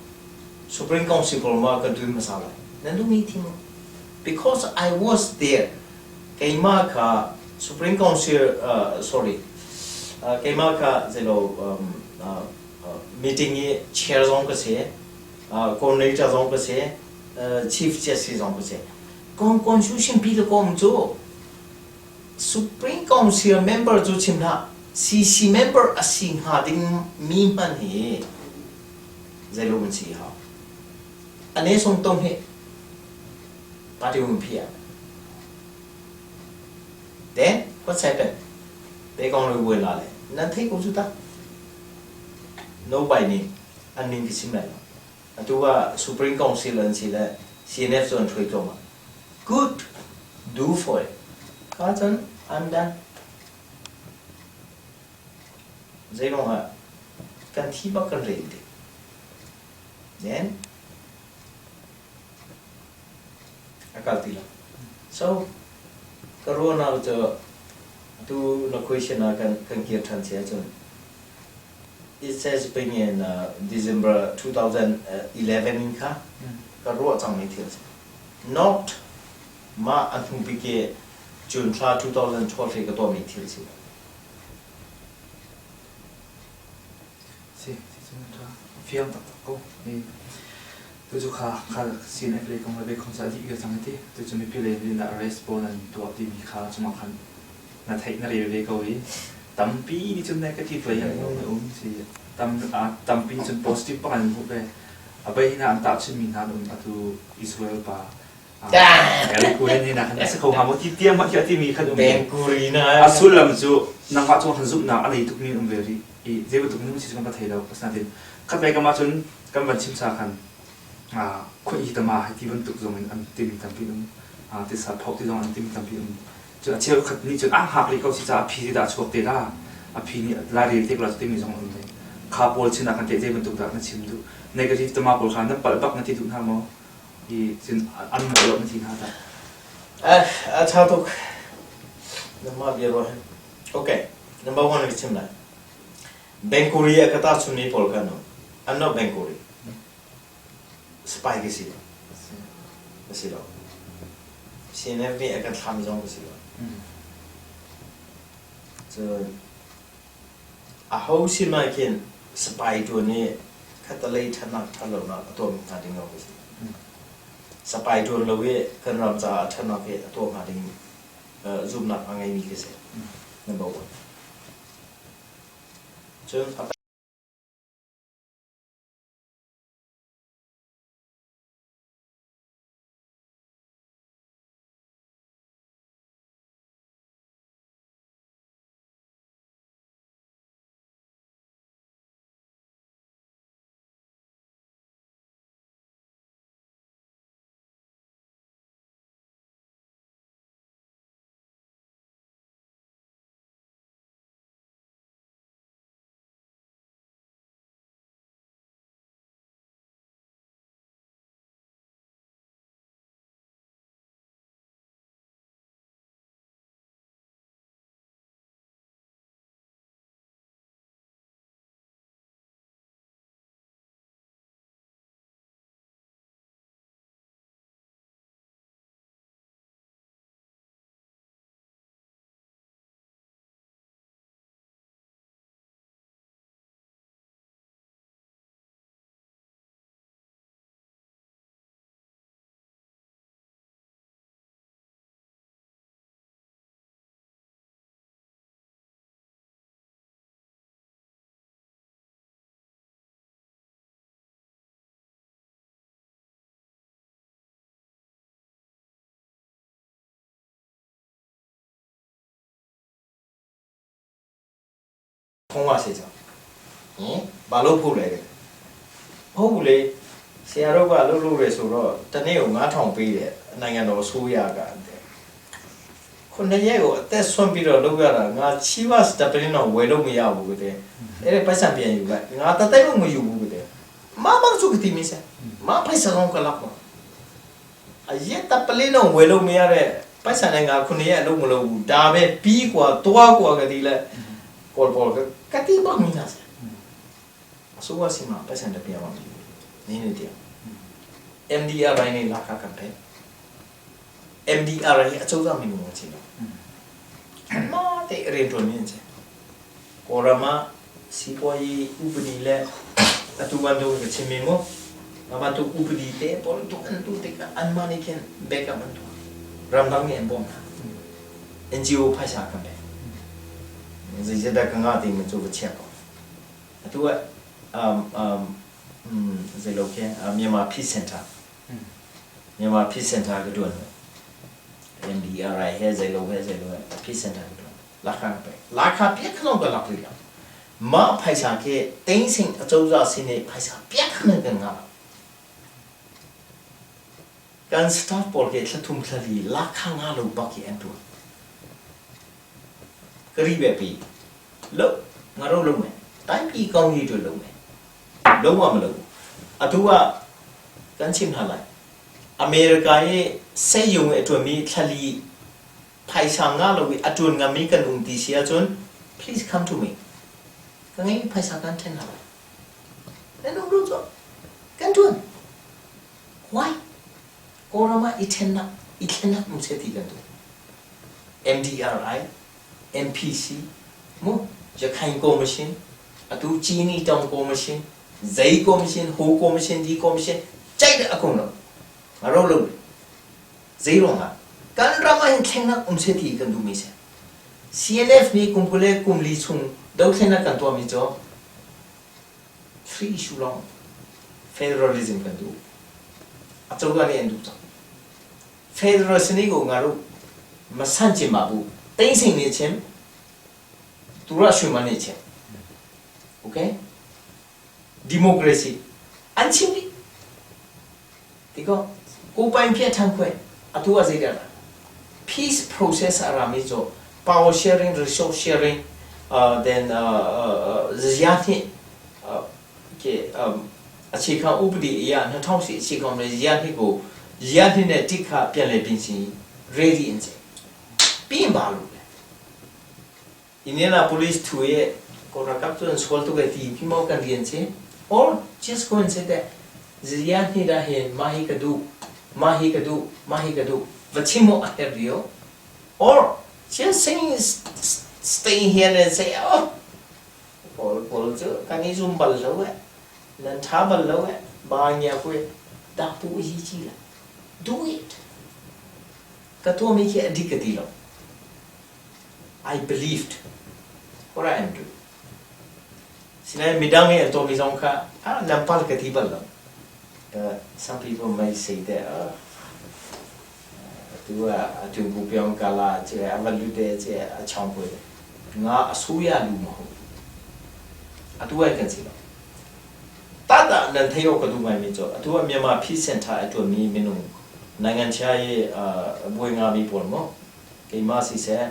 Supreme Council pawl ma kan tuin hmasa lai. Nan duh mi thim. Because I was there. Keimah kha Supreme Council sorry keimah kha zelo meeting i chair zong ka si, coordinator zong ka si, chief justice zong ka si. Constitution pi le kom cu Supreme Council member cu chim hlah CC member a si hnga ding mi hmanh hi zeilo an si hau. Ane song tong hi party un phi Then what's happened? Te kong le wei la le nan thei ko cu ta. No by name an min ka chim lai lo. Atu ah Supreme Council an si le CNF cu an hruai cuahmah. Good. Do for it. Kha cun I'm done. Zeiruang ah kan thi bak kan rel te. Then a kal ti lo. So ka ruahnak cu tu na question ah kan kan kir ṭhan si ahcun It says bing in December 2011 in kha ka ruah cangmi thil a si. Not mah a hnu bik i June thla 2012 i ka tuahmi thil si. Si, si cu ṭha. Fiang taktak ko. I tucu kha kha CNF lei kong le bei kong sa dih ka cang ti. Tucu mipi lei nih arrest pawl an tuah timi kha cungah khan na theih na rel ve ko i tampi nih cun negative lei an um si tam tampi nih cun positive bak an hmuh ve a bei hna an tahchunmi hna an um atu Israel pa Eric Cohen hi na khan a si kho hnga maw ti tiang mah khi a timi khan um a sullam cu nangmah cung khan zumhnak a nei tukmi um ve rih i zei bantuk minung si cu kan va thei lo asinain khatlei kam ah cun kan van chim sa khan khuai hi tama hei ti bantuk zong in an timi tampi um tisa phoh ti zong an timi tampi um Cun a cheukhat nih cun a hngak rih ko si caah a phi dah a chuak te la, a phi nih lairel te ko la timi zong a um ve. Kha pawl sin ah khan teh zei bantuk dah na chim duh? Negative tama pawl kha na palh bak na ti duh hna maw? I cun an mawh lo na ti hna dah? A ṭha tuk. Nangmah bia ruah hin. Okay, number one ka chim lai. Bangkori a ka tahchunmi pawl kha no. I'm not Bangkori. Spy ka si lo. Ka si lo. CNF nih a kan thlami zong ka si lo. Cun aho sin ah khin spy ṭuan i khatalei ṭhatnak ṭhatlonak a tuahmi hna ding lo ka si. Spy ṭuan lo i kan ram caah ṭhatnak hi a tuah hnga ding zumhnak a ngeimi ka si. Number one. Cun a ဖုံးပါစေချောဟင်ဘာလို့ဖို့လဲတဲ့ဟုတ်ဘူးလေဆရာတို့ကလှုပ်လို့ရဆိုတော့တနေ့ကို9000ပေးတယ်နိုင်ငံတော်အစိုးရကတဲ့ခုနှစ်ရက်ကိုအသက်ဆွန့်ပြီးတော့လုပ်ရတာငါချီးဝတ်တပလင်းတော့ဝယ်လို့မရဘူးတဲ့အဲ့ဒါပိုက်ဆံပြန်ယူလိုက်ငါတသက်လုံးမယူဘူးတဲ့မမစုကတိမစမပိုက်ဆံတော့ကလောက်အရက်တပလင်းတော့ဝယ်လို့မရတဲ့ပိုက်ဆံနဲ့ငါခုနှစ်ရက်အလုပ်မလုပ်ဘူးဒါပဲပြီးกว่าတွားกว่าကတိလဲပေါ်ပေါ်ကတိပါမင်းလားအစိုးရစီမှာပိုက်ဆံတပြပါမယ်နင်းနေတယ် MDR ပိုင်းနေလာခကံပဲ MDR ရဲ့အကျိုးစားမင်းတို့ချင်းတော့မာတဲ့ရင်တွင်းချင်းကိုရမစီပွားရေးဥပဒေလက်အတူဝန်တို့ချင်းမမောမမတူဥပဒေတဲ့ပေါ်တူအန်တူတဲ့ကအန်မနီကန်ဘက်ကမန်တူရမ်ဒန်ငယ်ဘော NGO ဖိုက်ရှာကံပဲဇေဇဒကငါတိမချိုးချက်ကောအတူအမ်အမ်ဇေလိုခဲမြန်မာ Peace Center မြန်မာ Peace Center ကတွန်း MDRI ဟဲဇေလိုဟဲဇေလို Peace Center ကတွန်းလာခါပဲလာခါပြက်ခလုံးကလာပြလာမဖိုက်စာကေတင်းစင်အကျိုးစားစင်းနေဖိုက်စာပြက်ခနကငါကန်စတာပေါ်ကေသထုံခလီလာခါငါလိုဘကီအန်တူကရိပဲပြီလို့ငါတို့လုံးမယ်တိုင်းပြည်ကောင်းကြီးတွေလုံးမယ်လုံးဝမလုံးအတူကကန်ချင်းထားလိုက်အမေရိကရဲ့စေယုံအတွက်မီခလီဖိုင်ဆောင်ငါလိုအတွန်ငါမီကန်ုံတီစီအချွန် please come to me ကငယ်ဖိုင်ဆောင်ကန်ထင်လာလဲလုံးလို့ဆိုကန်တွန်း why ကိုရမအထင်နာအထင်နာမစတီကန်တူ MDRI MPC မို့ရခိုင်ကော်မရှင်အတူချီနီတောင်ကော်မရှင်ဇိကော်မရှင်ဟိုကော်မရှင်ဒီကော်မရှင်ကြိုက်တဲ့အကုန်လုံးငါတို့လုပ်ဇိရောငါကန်ရမဟင်ခင်နာအုံစတီကန်တူမီစ CNF နေကုံကလေကုံလီချုံဒေါက်ဆနာကန်တော်မီကျော် three issue long federalism ကန်တူအကျုပ်ကနေအန်တူ federal စနစ်ကိုငါတို့မဆန့်ကျင်ပါဘူးတိမ့်စိန်နေချင်းသူရရွှေမနေချင်း okay democracy အန်ချင်းဒီဒီကောကိုပိုင်ပြတ်ထန်ခွဲအတူအစိတ်ရတာ peace process အရာမီဆို power sharing resource sharing then ဇာတိကေအခြေခံဥပဒေအရ2008အခြေခံဥပဒေဇာတိကိုဇာတိနဲ့တိခပြန်လည်ပြင်ဆင် ready အင်ပြီးပါလို့လေ Indianapolis 2ရဲ့ Kawl ralkap cu an sual tuk e ti khi maw kan rian si? Or just go and say that ziah hni dah hin mah hi ka duh, mah hi ka duh, mah hi ka duh va chim awk a herh lio. Or just saying stay here and say oh Kawl pawl cu kan i zum bal lo eh, nan ṭha bal lo eh, ba ngia pui dak pu hi ci la. Do it. Ka tuahmi khi a dik ka ti lo. I believed what I am doing. Sinain midang i an tuahmi zong kha ah nan pal ka ti bal lo. But some people may say that oh, atu ah atu bu pyong kala che a van lu te che a chong pui nga a suya lu ma hu atu ai kan si lo tata nan thei awk ka duh ngaimi cu atu ah Myanmar Peace Center a ṭuanmi minung Nangan-chia i buai ngami pawl maw keimah siseh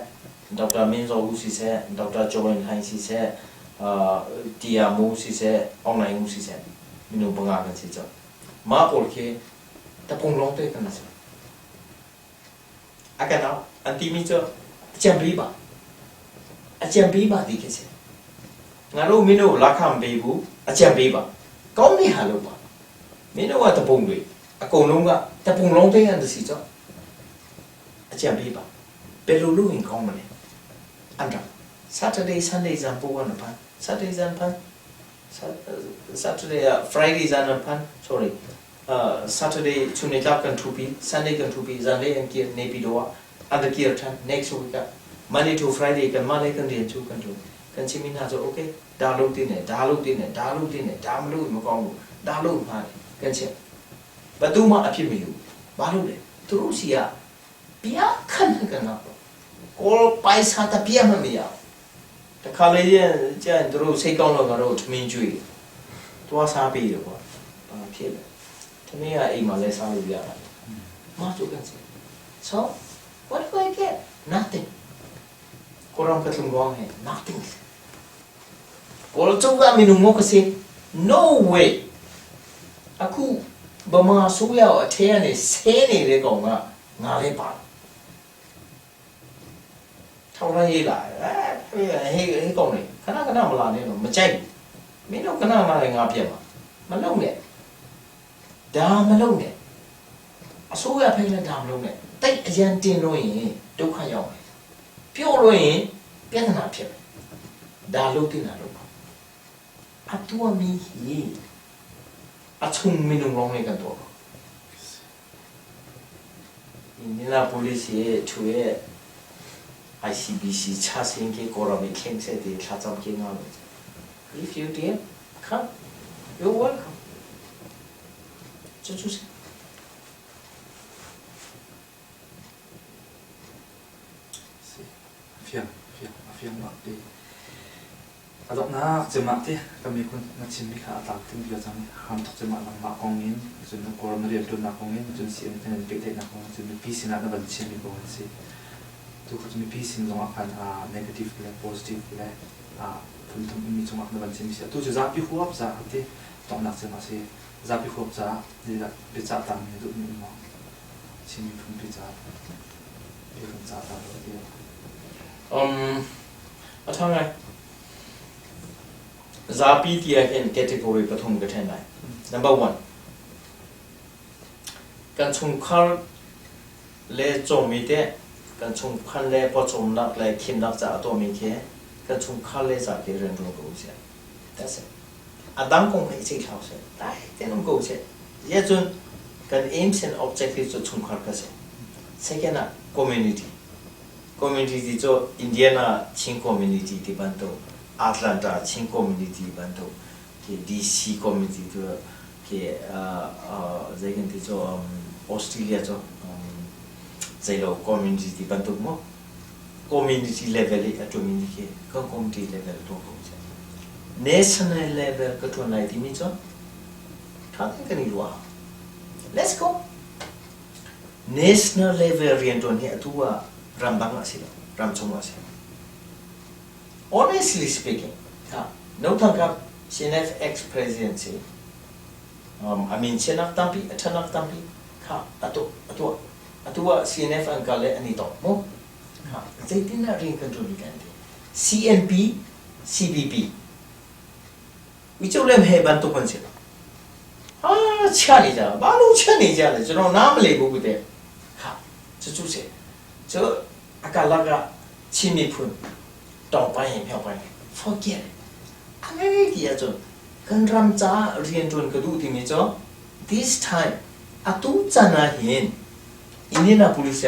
Dr. Min Zaw U siseh Dr. Joe In Hlaing siseh Tia Mu siseh Aung Naing U siseh minung panga kan si cang mah pawl khi tapung lawng te kan si a kan au an timi cu a ciampi ba a ciampi ba ti khi si ngaro mino lakham ve bu a ciampi ba ko ni ha lo ba mino a tapung ve a ko nung ga tapung lawng te an si cho a ciampi ba pelu lu in kong mane an rak Saturday Sunday zan pu an phan Saturday zan phan Saturday Friday zan an phan sorry Saturday chun nitlak kan ṭhupi Sunday kan ṭhupi zanlei an kir Naypyidaw ah an ra kir ṭhan next week ah Monday to Friday kanmah lei kan rian cu kan ṭuan kan chimmi hna cu okay dah lo ti ne dah lo ti ne dah lo ti ne dah ma lo ma kong lu dah lo hna ne kan chim batu ma a phim yu ba lo le turu si ah pia khan kan ngak lo kawl paisa ta pia ma mi ya တခါလေကျရင်သူတို့စိတ်ကောင်းတော့ငါတို့ထမင်းကျွေးသွားစားပေးတယ်ကွာဘာဖြစ်လဲထမင်းကအိမ်မှာလဲစားလို့ရတယ်မကျုပ်ကန်စီ so what do I get nothing ကိုရောင်ကထုံကောင်းဟဲ့ nothing ကိုလကျုပ်ကမင်းငေါကစီ no way အခုဗမာဆိုရအထဲကနေဆဲနေတဲ့ကောင်ကငါလည်းပါ ထောက်ရမ်းရေးလာအဲဟေးဟေးကောင်လေးခဏခဏမလာနဲ့တော့မကြိုက်ဘူးမင်းတို့ခဏခဏလည်းငါပြက်မှာမလုံနဲ့ဒါမလုံနဲ့အစိုးရဖိတ်လည်းဒါမလုံနဲ့တိတ်အရန်တင်လို့ရင်ဒုက္ခရောက်မယ်ပြော့လို့ရင်ပြဿနာဖြစ်မယ်ဒါလုပ်တင်တာလုပ်ပါအတူအမီဟီအချုံမင်းတို့ရောင်းနေကတော့ Indianapolis i thu i ICBC chasin khi Kawlram i thleng seh ti thlacam khi ngah lo. If you did, come. You're welcome. Cucu si. Si. Fiang, fiang, a fiang bak ti. A donghnak cem ah ti kan miphun na chimmi kha a tlamtling bia cang i hramthawk cem ah nangmah kong in cun na Kawlram na rianṭuannak kong in cun CNF nan pehtlaihnak kong in cun mipi sinah na van chimmi kong an si. Tu kha cu mipi sin zongah khan negative le positive le phunthum ummi cungah na van chimmi si. Atu cu zapi huap caah ti donghnak cem ah si. Zapi huap caah zeidah biacah tangmi na duhmi um maw? Chin miphun pi caah bia kan cah ta lo ti. A ṭha ngai. Zapi ti ahhin category pathum ka ṭhen lai. Number one, kan chungkhar le cawmmi teh kan chungkhar le pawcawmnak le khimnak caah tuahmi khi kan chungkhar le ca khi rian ṭuan ko usih. That's it. A dang kong kha i ceih hlah usih. Dai tein um ko usih. Ziah cun kan aims and objective cu chungkhar ka si. Second ah community. Community cu Indiana Chin Community ti bantuk, Atlanta Chin Community bantuk, khi DC Community tu khi zei kan ti cu Australia cu zeilo community ti bantuk mu community level i a ṭuanmi khi kan community level tuah ko seh. National level ka ṭuan lai timi cu ṭha tein kan i ruah. Let's go. National level rianṭuan hi atu ah ramdang ah a si lo, ramchung ah a si. Honestly speaking, No Thang Kap CNF ex-president si, a min chiatnak tampi, a ṭhatnak tampi kha a tuah. Atu ah CNF an kal le an i tong mu. Kha zeitindah rian kan ṭuan kan ti. CNP, CPP uico le he bantuk an si 啊欠你家马路欠你家的这种那么累不不得哈这就是这阿个那个亲密喷တော半夜飘半夜 forget အငယ်ကြီးအကျကန်ရမ်ချာရီယန်တွန်ကဒူတီမီချော this time အတူချနာဟင် Indianapolis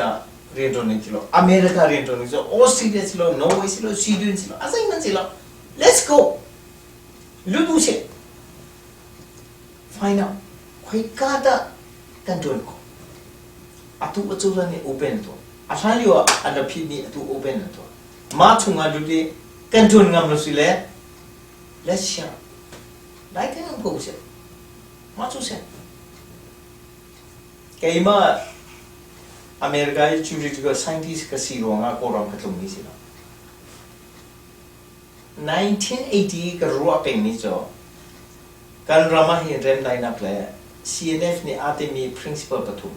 ရီယန်တွန်နေချလို့အမေရိကရီယန်တွန်နေချောဩစတြေးလျချလို့နော်ဝေးချလို့ဆွီဒင်ချလို့အစိမ့်မချလို့ let's go လူတူချေ find out ခွေကားတာကန်တွန်ကိုအတူအကျိုးနဲ့ open တော့အဆိုင်လျောအန်ဒဖိနီအတူ open တော့မာချုံငါလူတီကန်တွန်ငမ်လို့စီလေ let's share လိုက်တဲ့ကိုဆက်မချုဆက်ကေမအမေရိကန်ချူရီက scientist ကစီရောငါကိုရောကထုံနေစီလား1980ကရောပင်မီကျော်ကန်ရမဟင်ရန်ဒိုင်နာပလေ CNF နေအာတီမီ principle ပထု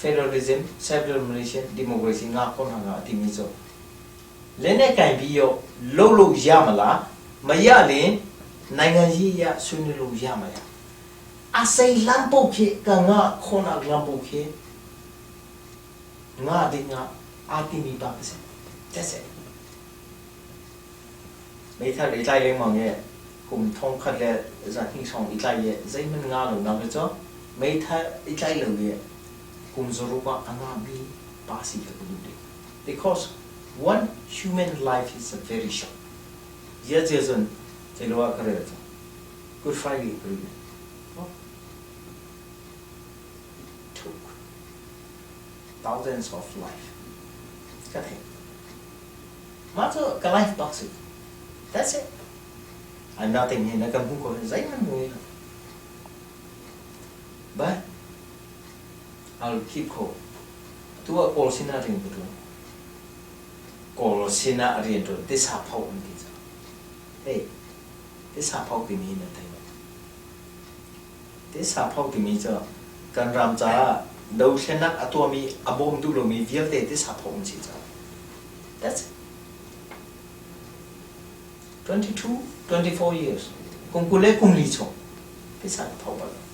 federalism, self determination, democracy ငါခေါနာငါအတီမီကျော်လက်နဲ့ကင်ပြီးရောလှုပ်လို့ရမလားမရရင်နိုင်ငံရေးရဆွေးနွေးလို့ရမလားအစိလမ်ပုတ်ခေကငါခေါနာလမ်ပုတ်ခေငါဒီငါအာတီမီပါပစေ That's it. မိသားလေးလိုက်လိမ့်မောင်ရဲ့ကုံထုံးခတ်လက်ဇာတိဆောင်အလိုက်ရဲ့ဇိမငါလို့နာမကြောမိသားအလိုက်လို့ရဲ့ကုံဇရူပါအငါမီပါစီကကူဒီ because one human life is a very short ရကြစွန်ဇေလောကရဲ Good Friday agreement took thousands of life ကတဲ့မတော့က life box. That's it. I'm nothing နေကမှုကိုဇိုင်းမမွေး but I'll keep cool. သူကကော်စင်နာရင်တူကော်စင်နာရင်တူတစ္ဆာဖောက်နေကြဟေးတစ္ဆာဖောက်ပြီးနေတယ်တစ္ဆာဖောက်ပြီးကြကန်ရမ်ချာဒုရှနအတူမီအဘုံဒူလိုမီဗီလ်တဲ့တစ္ဆာဖောက်နေကြ That's it. 22 24 years ကုန်ကူလေကုန်လီချုံတစ္ဆာဖောက်ပါလား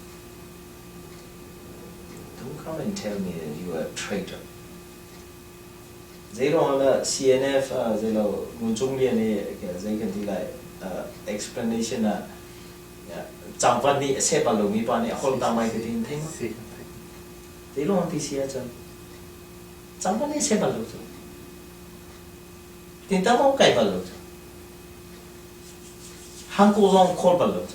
Don't come and tell me that you are a traitor. ဇေရောလာ CNF ဇေလောငွန်ကျုံလျနေဇေကန်ဒီလိုက် explanation နာကြောင်ပတ်နေအဆက်ပါလုံးမိပါနေအဟောတာမိုက်ကတင်သိမ စီ ဇေလောတီစီအချန်ကြောင်ပတ်နေဆက်ပါလုံးတင်တမောကိုင်ပါလုံးဟန်ကိုလောင်ခေါ်ပါလုံး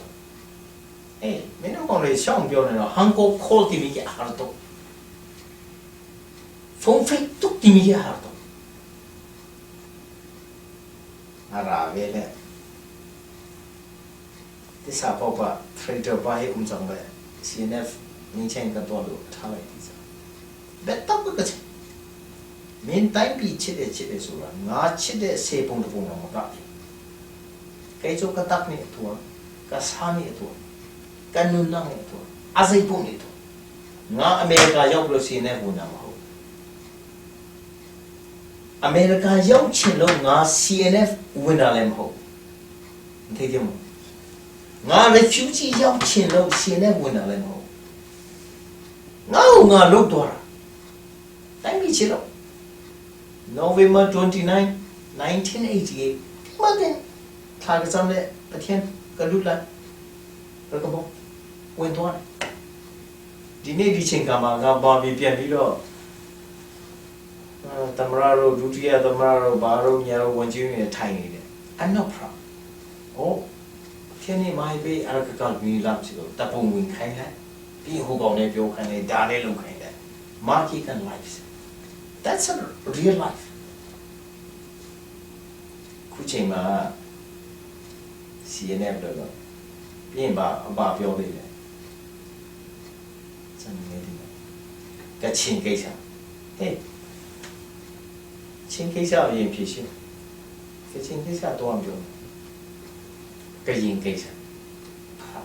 အေးမင်းတို့ကောင်လေးရှောင်းပြောနေတော့ဟန်ကိုခေါ်တီမီကဟာတော့ဖုန်းဖိတ်တုတ်တီမီကဟာတော့အရာဝဲလေတစ္ဆာပေါပ trader ဘာဟိဥဆောင်ပဲ CNF နင်းချင်းကတော့လို့ထားလိုက်ဒီစားဘယ်တော့ကချမင်းတိုင်းပြီးချစ်တယ်ချစ်တယ်ဆိုတာငါချစ်တဲ့စေပုံတပုံတော့မကကဲချိုကတက်နေတူကဆာနေတူကနုနနေတူအစိပုံနေတူငါအမေရိကရောက်လို့ CNF ဝင်တာမဟုတ်အမေရိကရောက်ချင်လို့ငါ CNF ဝင်တာလည်းမဟုတ်မသိကြဘူးငါ refugee ရောက်ချင်လို့ CNF ဝင်တာလည်းမဟုတ်ငါ့ကိုငါလုတ်သွားတာတိုင်းပြည်ချစ်လို့ November 29 1988မတဲ့ခါကစားတဲ့ပထင်ကလူလာရကဘောဝင်သွားတယ်ဒီနေ့ဒီချိန်ကမှငါပါပြီးပြန်ပြီးတော့သမရတို့ဒုတိယသမရတို့ဘာတို့ညာတို့ဝန်ကြီးတွေထိုင်နေတယ် I'm not proud. 哦天နေမိုင်ပေးအရကကမီလာစီကိုတပုံဝင်ခိုင်းလိုက်ပြီးဟိုကောင်နဲ့ပြောခိုင်းလိုက်ဒါနဲ့လုပ်ခိုင်းလိုက် market and life, that's a real life. ခုချိန်မှာ CNF လို့တော့ပြင်ပါအပါပြောသေးတယ်စနေနေတယ်ကချင်ကိစ္စဟေးချင်းကိစ္စအရင်ဖြေရှင်းကချင်ကိစ္စတော့ပြောကရင်ကိစ္စဟာ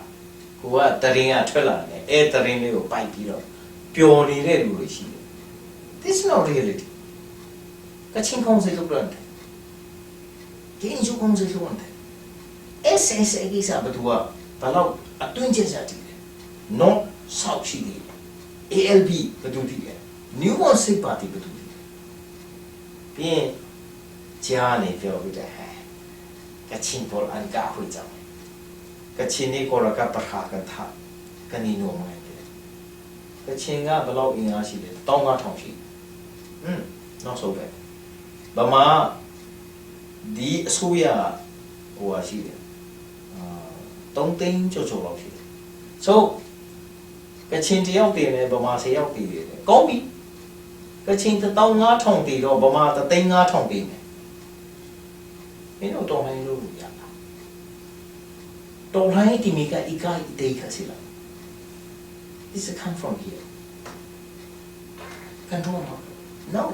ကိုကတရင်ကထွက်လာတယ်အဲတရင်လေးကိုပိုက်ပြီးတော့ပျော်နေတဲ့လူတွေရှိတယ် This is not reality. ကချင်ကောင်စီလုပ်ရတယ်ကရင်ချိုကောင်စီလုပ်ရတယ် SSA kisa batu ah palau atun chen sa ti le North South si ti ALB batu ti le New Mon State Party batu ti le pi chia ne feo bi le Kachin pawl an kah hui cang. Kachin nih Kawl ralkap pahra kan thah kan i nuam ngai te. Kachin nga balau i nga si le tong nga thong si. Not so bad. Bama di asuya wa si le tong ting cho cho lo si. So Kachin ti yau ti ne Bama se yau ti le ko mi Kachin ta tong nga thong ti do Bama ta ting nga thong ti ne. မင်းတို့တော်လှန်ရေးလုပ်လို့ရလားတော်လှန်ရေးဒီမီကအီကာအီတေးခစီလား This come from here control မ no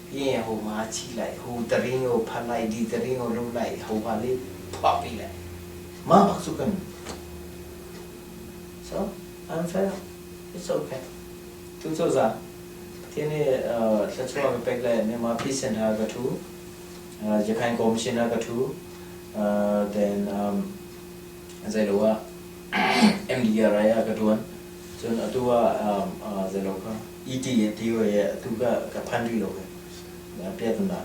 ပြီးရင်ဟိုမှာချီလိုက်ဟိုတရင်ကိုဖတ်လိုက်ဒီတရင်ကိုလုပ်လိုက်ဟိုဟာလေးဖွာပေးလိုက်မဘာစုကန် so I'm fair it's okay သူဆိုတာ ဒီနေ့အဲလက်ချောပက်လက်မြန်မာ Peace Center ကထူရခိုင်ကော်မရှင်ကထူအဲ then um ဇေလောက MDRI ကထူန်ကျွန်အတူကဇေလောက ET ရဲ့တီရဲ့အတူကကဖန်ဒီလောကပြတ်နာ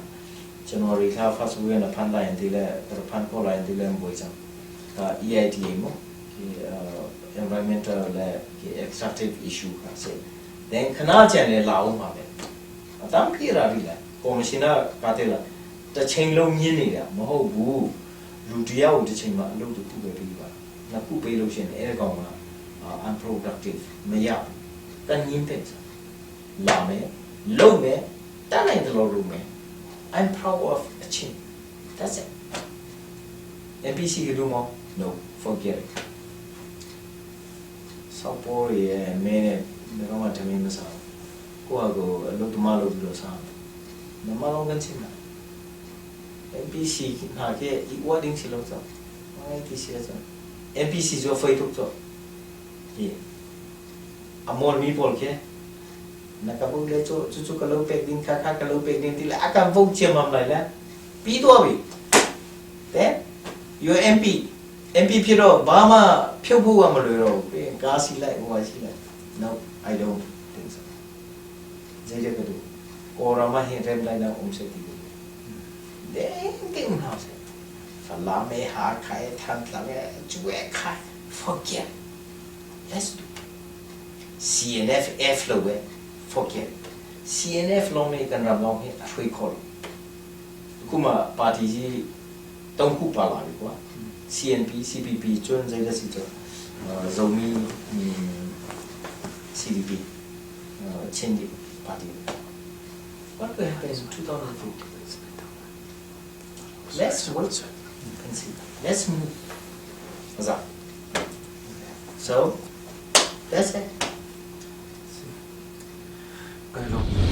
ကျွန်တော်ရီခါ first week na phan lai ti le phan ko lai ti le boi chang ka EITA mo ki environmental le ki extractive issue ခါစေ then ခဏကြံလေလာအောင်ပါပဲအတမ်းပြေတာပြီလားကော်မရှင်ကကတဲ့လားတစ်ချိန်လုံးညင်းနေတာမဟုတ်ဘူးလူတယောက်ကိုတစ်ချိန်မှာအလုပ်တစ်ခုပဲပြီးပါနှစ်ခုပေးလို့ရှိရင်အဲ့ဒီကောင်က unproductive မရဘူးတန်ညင်းတဲ့လာမယ်လုံမယ်တတ်နိုင်တယ်လို့လုပ်မယ် I'm proud of achieve that's it NPC ကလို့မ no forget it ဆောက်ပေါ်ရဲ့မဲနဲ့ဘယ်တော့မှတမင်းမစားဘူးကိုယ့်ဟာကိုယ်အလုပ်သမားလုပ်ပြီးတော့စားနမလုံးကန်ချင်းနာ NPC နာကဲi wa ding si lo cho ai ti si cho NPC ဆို Facebook ဆိုဒီအမော်မီပေါ်ကဲနကပုလေချိုချူချူကလောပက်ဒင်းခါခါကလောပက်ဒင်းတိလာအကံဖုတ်ချမမ်လိုက်လားပြီးတော့ပြီတဲ့ your MP MP ဖြစ်တော့ဘာမှဖြုတ်ဖို့ကမလွယ်တော့ဘူးပြီးကားစီလိုက်ဟိုဟာစီလိုက် no I don't think so ဇေရကတူကောရမဟင်ရမ်လိုက်နာအုံစတီတဲ့တဲ့မဟာစေဖလာမေဟာခိုင်ထန်လာမေကျွဲခိုင် forget let's do CNF F လို့ပဲ forget CNF လုံးနေကန်ရမ်လုံးဟင်အထွေးခေါ်လို့အခုမှပါတီကြီး၃ခုပါလာပြီကွာ CNP CPP ကျွန်းစိတ်လက်စီကျော်ဇုံမီ CDP ချင်းဒီပါတီ What will happen in 2050 Let's wait and see. Let's move. What's up? So that's it. ကဲလို့